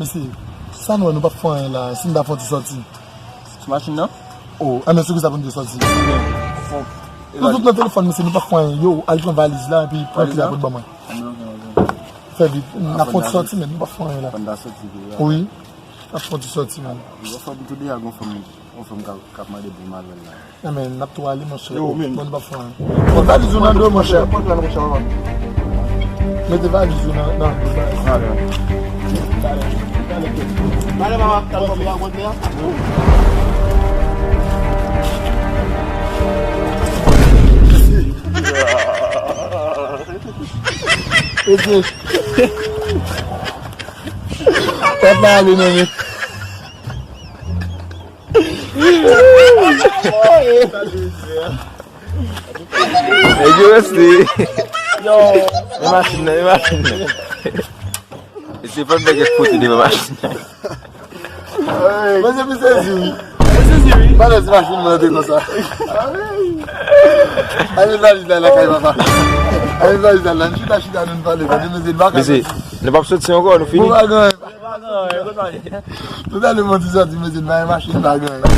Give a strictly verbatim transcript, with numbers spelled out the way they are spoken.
Mesye, sa nou wè, nou p ap fè anyen la, si n ta fè yon ti sòti. Sou machin nan? Oh, enben, se konsa pou n te sòti. Fòk. Nou tout nan telefòn, mesye, nou p ap fè anyen. Yo, al pran valiz la, epi pran kle a pou ban mwen. Fè vit, n ap fè yon ti sòti, men nou p ap fè anyen la. Fò n ta sòti tou, wi. Wi, n ap fè yon ti sòti, men. Yo, fò n tou deyò, gon fanm, gon fanm k ap, k ap mande pou m al wè l la. Enben, n ap tou ale, monchè. Yo, men. Bon, n pa fè anyen. Bon, valiz ou nan do, monchè. Pran plan, monchè, papa. Mete valiz ou nan, nan. Ale. Ale, mama, kalkòm la, mwen, a. Mesye. Tèt la ale, non, men. Mesye, mesye. Yo. Men machin nan, men machin nan. Mesye, fò n fè kèk foto devan machin nan. Mesye, misye sezi, wi. Misye sezi, wi. Pale ti machin mwen te konsa. Ay, men valiz la lakay papa. Ay, men valiz la, la. N chita, chita, nou pale. Mesye, nou p ap soti ankò, nou fini. Bon, pa gen anyen. Tout a lè mwen di sòti, mesye, nan machin pa gen anyen.